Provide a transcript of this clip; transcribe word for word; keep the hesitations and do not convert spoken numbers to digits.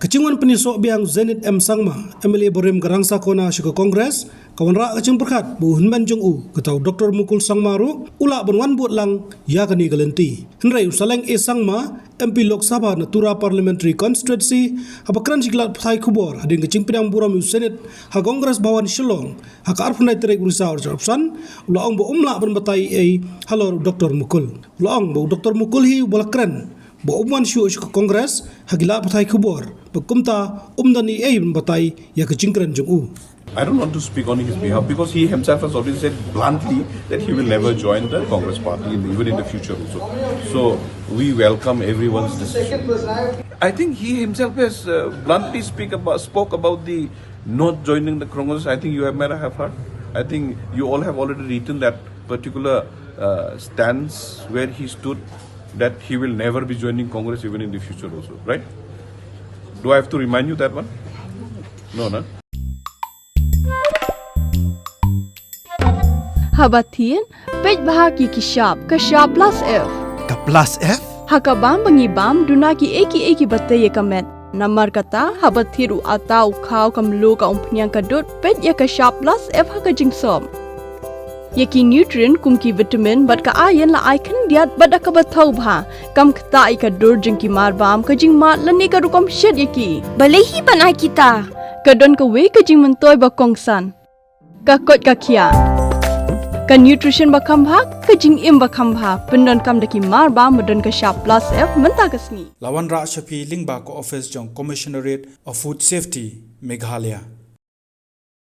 Jingwan pynïasoh biang Zenith M Sangma, M L A barim ka Rangsakhona sha ka Congress, ka wanrah ka jingpyrkhat ba u hynmen jong u, kata u Doctor Mukul Sangma ruh u lah ban wan bud lang ïa kane ka lynti. Hynrei u Saleng A Sangma, M P Lok Sabha na Tura Parliamentary Constituency, haba kren sha ki lad pathai khubor hadien ka jingpdiang burom ïa u Zenith ha Congress Bhawan Shillong ha ka arphew lai tarik u Risaw arphew san, u la ong ba um lah ban batai ei ei halor u Doctor Mukul. U la ong ba u Doctor Mukul hi uba la kren ba um wan shuh sha ka Congress ha ki lad pathai khubor, ba kumta um don ei ei ban batai ïa ka jingkren jong u. I don't want to speak on his behalf because he himself has already said bluntly that he will never join the Congress party in, even in the future also. So we welcome everyone's decision. I think he himself has uh, bluntly speak about, spoke about the not joining the Congress. I think you have, might have heard. I think you all have already written that particular uh, stance where he stood, that he will never be joining Congress even in the future also, right? Do I have to remind you that one? No, no. Haba thied, peit bha ki ki shap, ka shap plus F. Ka plus F? Ha ka bam ba ngi bam, duna ki ei ki ei kiba tei ïa ka met. Namar kata, haba thied u atta u khaw ka mluh ka umphniang ka dud, peit ïa ka shap plus F ha ka jingsop. Ïa ki nutrient kum ki vitamin bad ka iron la ai khyndiat bad da kaba thaw bha. Kam ktah ïa ka dur jong ki marbam, ka jingmad lane ka rukom shet ïa ki. Balei hi ban ai kita? Ka don kawei ka jingmyntoi ba kongsan. Ka koit ka khiah. Ka nutrition ba kham bha, ka jingim ba kham bha, pyndonkam da ki marbam ba don ka shap plus F mynta ka sngi. La wanrah sha phi lyngba ka office jong Commissionerate of Food Safety, Meghalaya.